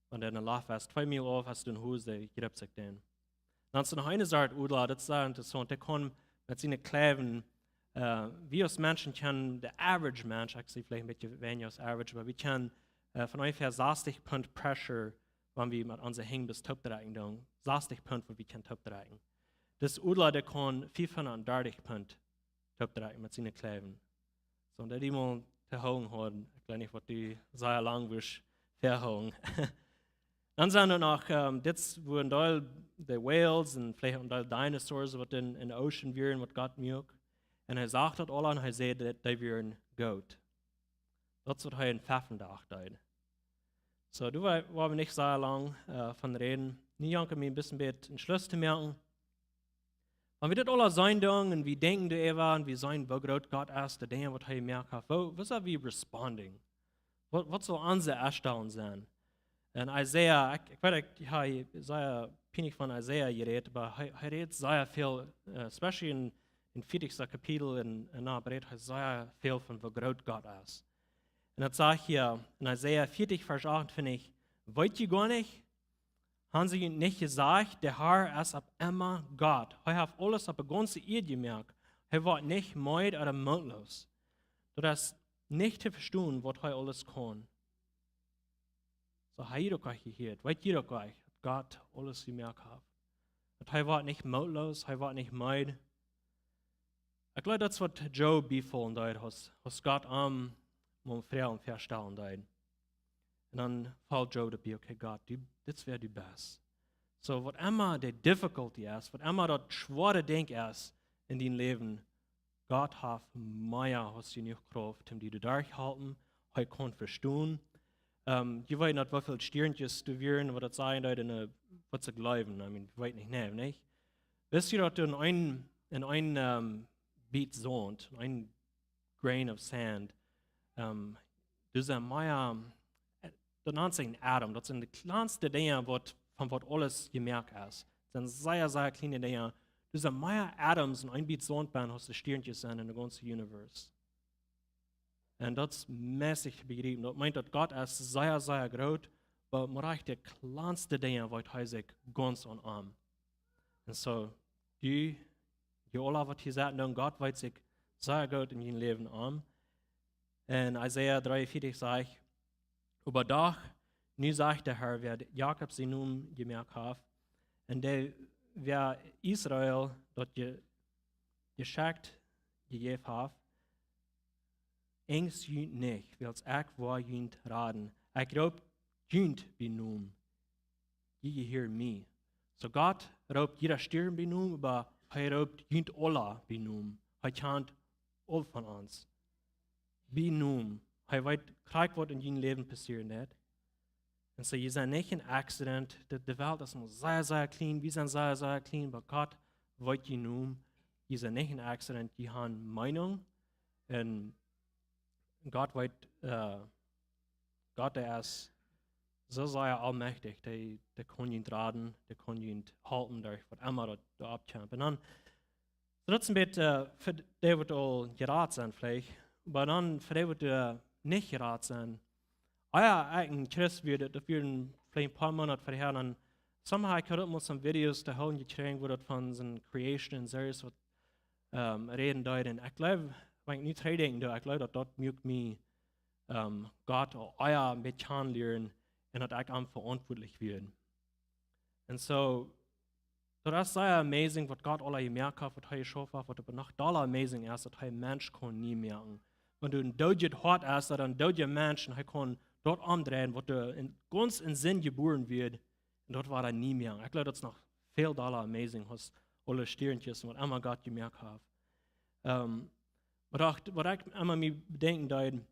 wan dee en de Loft es, twee Miel auf, es een Hus, dee jript sikj dan. Dan es noch eene Sort Odla, daut es sea interessaunt, dee kaun met siene Kjleewen, äh, wie aus Menschen kjennen, de average Mensch, ekj sie veleicht een bät weinja aus average, oba wie kjennen äh, von onjefäa sastich Punt Pressure, wan wie met onse Henj bloos toopdrekjen doonen. Sastich Punt, waut wie kjennen toopdrekjen. Dis Odla, dee kaun fiefhundatdartich Punt toopdrekjen met siene Kjleewen. Soo, un dee, dee mol to hoolen haud, ekj weet nich, waut dee sea lang wudd vehoolen. Dan sent doa noch, ähm, dit wua een Deel de Whales un veleicht een Deel Dinosaurs, waut en, en de Ocean wieren, waut Gott muak. Un hee sach daut aula un hee säd, daut dee wieren goot. Daut es waut hee en feften Dach deed. Soo, doa woa, woa wie nich sea lang äh, von räden. Nu jankat mie een bät, bät een Schluss to moaken. Wan wie dit aula seenen doonen un wie denkjen doaräwa un wie seenen, woo groot Gott es, de Dinja, waut hee jemoakt haft, woo, woo sent wie responding? Waut, waut saul onse Enstalunk sennen? Un Isaiah, ekj, ekj weet, ekj, jo, Isaiah, bie mie von Isaiah jerät, oba hee, hee rät sea väl, äh, especially en, en vieetichste Kapitel en, en doa rät hee sea väl von woo groot Gott es. Un daut sajcht hia en Isaiah vieetich, Varsch achtuntwintich: Weet jie goanich, han see junt nich jesajcht, de Har es opp emma Gott. Hee haft aules opp de gaunze Ieed jemoakt. Hee woat nich meed ooda mootloos. Daut es nich to vestonen, waut hee aules kaun. Soo, ha jie daut uk jehieet? Weet jie daut uk, daut Gott aules jemoakt haft? Daut hee woat nich mootloos, hee woat nich meed. Ekj jleew, daut es waut Job biefolen deed, aus, aus Gott am mol froagen, faststalen deed. Un dan foll Job doaropp, okay, Gott, du, dit es wäa du best. Soo, waut emma de difficulty es, waut emma daut schwoare Dinkj es en dien Läwen, Gott haft mea aus jenuach Krauft, om die doaderch to halpen. Hee kaun vestonen. Ähm, jie weeten daut, woo väl Stiernkjes doa wieren, waut daut sajen deed, un äh, waut see jleewen. I mean, jie weeten nich, nä, nich? Wist jie daut en een, en een ähm, Biet Saunt, en een grain of sand. Um, doa sent mea, daut nant sikj een Atom. Daut sent de kjlanste Dinja, waut, von waut aules jemoakt es. Daut sent sea, sea kjliene Dinja. Doa sent mea Atoms en een bät Saunt benn aus de Stiernkjes sent en de gaunze Universe. Un daut es mässich to bejriepen. Daut meent, daut Gott es sea, sea groot, oba mau rajcht de kjlanste Dinja weet hee sikj gaunz aun aun. Un soo, dee, dee aula waut hia sent, dan Gott weet sikj sea goot en jun Läwen aun. En Jesaja dreeunvieetich sajcht: "Oba doch, nu sajcht de Herr, wäa Jakob sienen Nomen jemoakt haft, un dee, wäa Israel daut Je-, Jeschicht jejäft haft: Enjst junt nich, wiels ekj woa junt raden. Ekj roop junt bie Nomen. Jie jehieren mie." Soo Gott roopt jieda Stiern bie Nomen, oba hee roopt junt aula bie Nomen. Hee kjant aul von ons. Bie Nomen. Hee weet krakjt waut en jun Läwen passieren woat. Un soo, jie sent nich een Accident. De, de Welt es mau sea, sea kjlien. Wie sent sea, sea kjlien, oba Gott weet june Nomen. Jie sent nich een Accident. Jie haben Meenunk. Un Gott weet, äh, Gott, dee es soo sea aulmajchtich, dee, dee kaun junt raden, dee kaun junt halpen derch waut emma daut, daut oppkjemt. Un dan, soo daut es een bät, äh, fa dee waut aul jerat sent veleicht, oba dan fa dee waut, äh, nich jerat sent. Ah jo, ekj een Christ wia, daut, daut wia een, veleicht een poa Moonat verhäa, dan somehow ekj haud uk mol some Videos to hieren jekjräajen, wua daut von soon Creation un Series waut, ähm, räden deed. Un ekj jleew, wan ekj nu trigj denkjen doo, ekj jleew daut daut muak mie, ähm, Gott aul ea een bät kjanen lieren un daut ekj am veauntwuatlich wia. Un soo, daut es sea amazing waut Gott aula jemoakt haft, waut hee jeschaufen haft, waut oba noch dolla amazing es, daut hee een Mensch kaun nie moaken. Wan doa een doodjet Hoat es, daut een doodja Mensch, un hee kaun daut omdreien, waut doa en, gaunz en Sind jebuaren wort, un daut wia dan nie mea. Ekj jleew, daut es noch väl dolla amazing aus aule Stiernkjes, waut emma Gott jemoakt haft. Ähm, oba doch, waut ekj emma mie bedenkjen deed,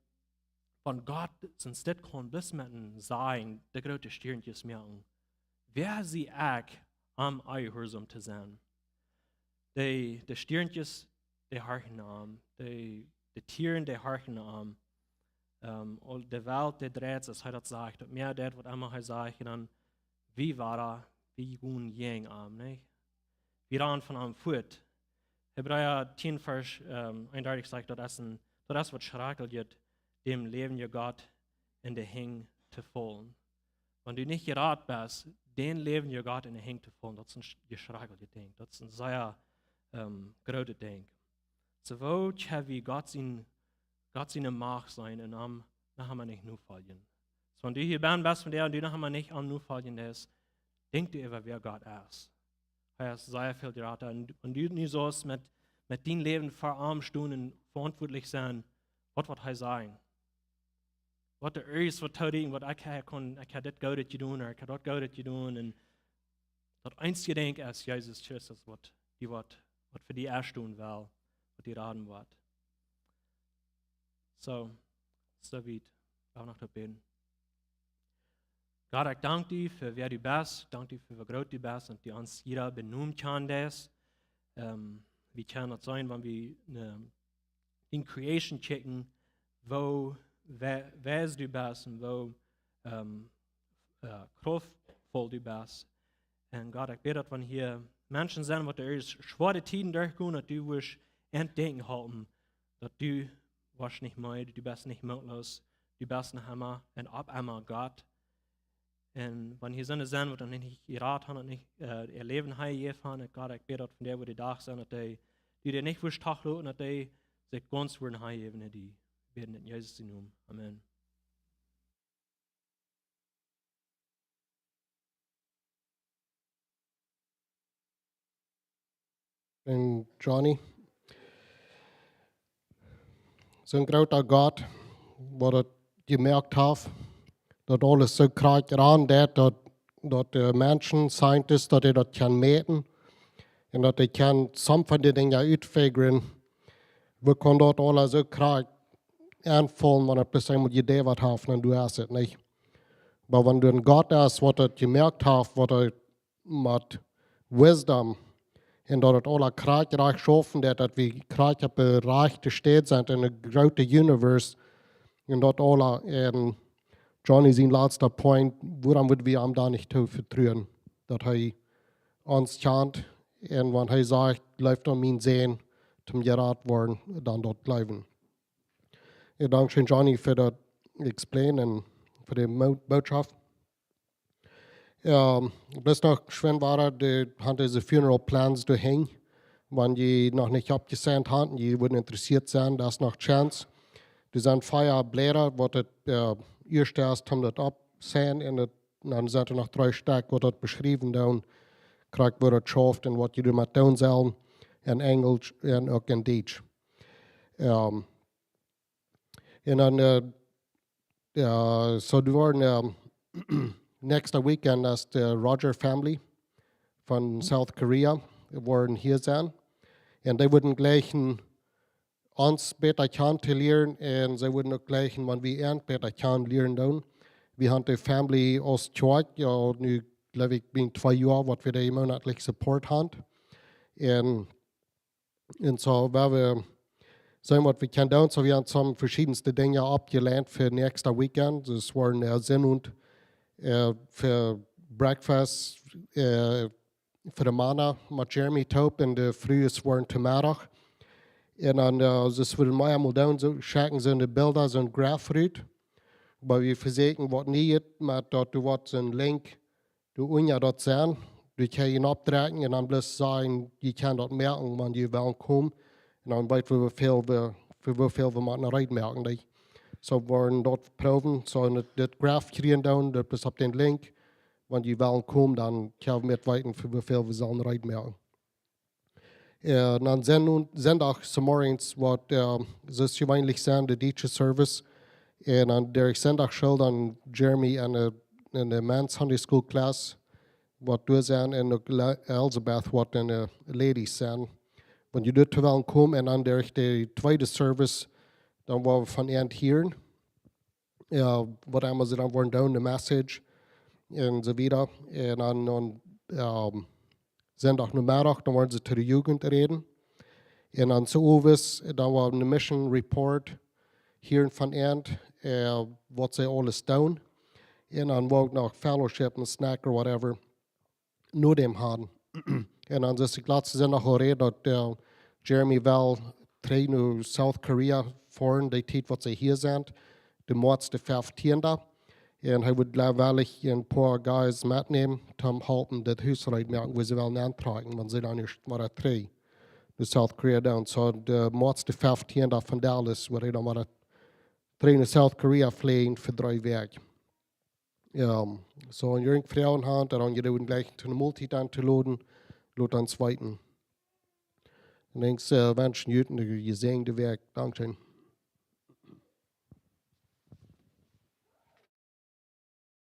wan Gott sien Stekj kaun bloos met een Sajen de groote Stiernkjes moaken, wäa sie ekj, am onjehuarsom to sennen? De, de Stiernkjes, dee horchen no am. De, de Tieren, dee horchen no am. Ähm, aul de Welt, dee dreit, aus hee daut sajcht, daut mea deit, waut emma hee sajcht, un dan wie woaren, wie gonen jäajen am, nä? Wie rannen von am fuat. Hebräa tieen Varsch, ähm, eenundartich sajcht, daut es een, daut es waut schrakjlich, däm läwendjen Gott enne Henj to faulen. Wan du nich jerat best, dän läwendjen Gott enne Henj to faulen, daut es een sch-, jeschrakjlichet Dinkj. Daut es een sea, ähm, grootet Dinkj. Soo, woo kjenn wie Gott sien, Gott siene Macht seenen un am noch emma nich nofoljen? Soo, wan du hia best, best von dee, un du noch emma nich am nofoljen deist, denkj die äwa, wäa Gott es. Hee es sea väl jrata. Un, un du nu saust met, met dien Läwen ver am stonen un veauntwuatlich sennen, waut woat hee sajen? Waut doa es, waut to doonen, waut ekj ha kunn, ekj ha dit Goodet jedonen, ooda ekj ha daut Goodet jedonen. Un daut eensje Dinkj es Jesus Christus, waut die, waut, waut fa die ieescht doonen well, waut die raden woat. Soo, soo wiet. Ekj well noch daut bäden. Gott, ekj dank die fa wäa du best. Ekj dank die fa woo groot du best un daut du ons jieda bie Nomen kjanen deist. Ähm, wie kjennen daut seenen, wan wie, ähm, en Creation checken, woo wei-, weis du best un woo, ähm, äh, kraftvoll du best. Un Gott, ekj bäd daut wan hia Menschen sent, waut derch schwoare Tieden derchgonen, daut du woascht an denkjen halpen, daut du woascht nich meed, du best nich mootloos, du best noch emma un opp emma Gott. Un wan hia soone sent, waut noch nich jerat haben un nich, äh, äa Läwen hanjäwen haben, Gott, ekj bäd daut von dee, woo dee Dach sent, daut dee, dee, dee nich woascht toloten, daut dee sikj gaunz woaren hanjäwen no die. Bäd en Jesus sienen Nomen. Amen. En Johnny. Soon groota Gott, waut daut jemoakt haft, daut aules soo krakjt aun deit, daut, daut de Menschen, Scientists, daut dee daut kjennen mäten, un daut dee kjennen some von dee Dinja utfigren, woo kaun daut aules soo krakjt aunfaulen, wan et bloos eemol jedäwat haft, un du hast et nich. Oba wan du een Gott hast, waut daut jemoakt haft, waut hee met wisdom Un daut et aula krakjt rajcht schaufen deit, daut wie krakjt opp de rajchte Städ sent en de groote Universe. Un daut aula, un Johnny sien latsta Point, wuarom wudden wie am dan nich too vetruen? Daut hee ons kjant, un wan hee sajcht, jleeft aun mien Sän, toom jerat woaren, dan daut jleewen. Jo, dankscheen, Johnny, fa daut Explain un fa de Mo-, Bootschoft. Jo, bloos noch schwind wada, dee hauden dise Funeral Plans doahan, wan jie noch nich aufjesent haben, jie wudden interessieet sennen, daut es noch Chance. Doa sent vea Bläda, waut et, jo, ieescht es, om daut auftosennen, un et, dan sent doa noch dree Stekj, waut daut beschriewen doonen, krakjt woo daut schauft un waut jie doamet doonen sellen, en Enjlisch un uk en Dietsch. Jo. Un dan, eh, jo, soo doa woaren, eh, näakjstet Weekend es de Roger family von South Korea, woaren hia sennen. Un dee wudden jleichen ons bäta kjanen to lieren un see wudden uk jleichen, wan wie an bäta kjanen lieren doonen. Wie haben de family aus Kjoakj, jo, nu jleew ekj, bie twee Joa, waut wie dee monatlich Support haben. Un, un soo, woa wie seenen, waut wie kjennen doonen. Soo, wie haben some veschiedenste Dinja aufjelajnt fa näakjstet Weekend. Daut woaren, eh, Sennowent, eh, fa Breakfast, eh, fa de Mana met Jeremy toop un de Frues woaren to Meddach. Un dan, eh, daut wie mea mol doonen, soo schekjen see de Bilda, soon Graf rut. Oba wie vesieekjen waut Nieet, met daut doa woat soon Link, doa unja daut sennen, dee kjenn jie oppdrekjen un dan bloos sajen, jie kjennen daut moaken, wan jie wellen komen. Un dan weet wie, woo väl wie, fa woo väl wie motten reed moaken, nich? Soo woaren daut proowen, soo daut, daut Graf kjrieen doonen, daut bloos opp dän Link, wan jie wellen komen, dan kjenn wie weeten, fa woo väl wie sellen reed moaken. Eh, un dan Senn-, Senndach zemorjes woat, eh, soo aus jeweenlich sennen, de dietsche Service. Un dan derch Senndach schull dan Jeremy en de, en de Men's Sunday School Class woat doa sennen un uk Le-, Elizabeth woat en de Ladies sennen. Wan jie doa wellen komen un dan derch de tweede Service, dan woa wie von an hieren, jo, waut emma see dan woaren doonen, de Message un soo wieda. Un dan, dan, ehm, Senndach Nomeddach, dan woaren see to de Jugend räden. Un dan soo owes, dan woa wie de Mission Report hieren von an, eh, waut see aules doonen. Un dan woa wie noch Fellowship un Snack or whatever no däm haben. Un dan es de latste Senndach aul räd, daut, eh, Jeremy well trigj no South Korea foaren, de Tiet waut see hia sent, de Moaz de feftiende. Un hee wudd jlikj well een poa Guys metnämen, toom halpen daut Hus reed moaken, wua see wellen auntrakjen, wan see dan ieescht wada trigj no South Korea doonen. Soo, de Moaz de feftiende von Dallas, woat hee dan wada trigj no South Korea fleajen fa dree Wäakj. Jo, soo, wan jie Froagen haben, dan jie doonen jlikj to eene Moltiet aunloden, lot ons weeten. Un ekj, eh, wensch junt eene jesäajende Wäakj. Dankscheen.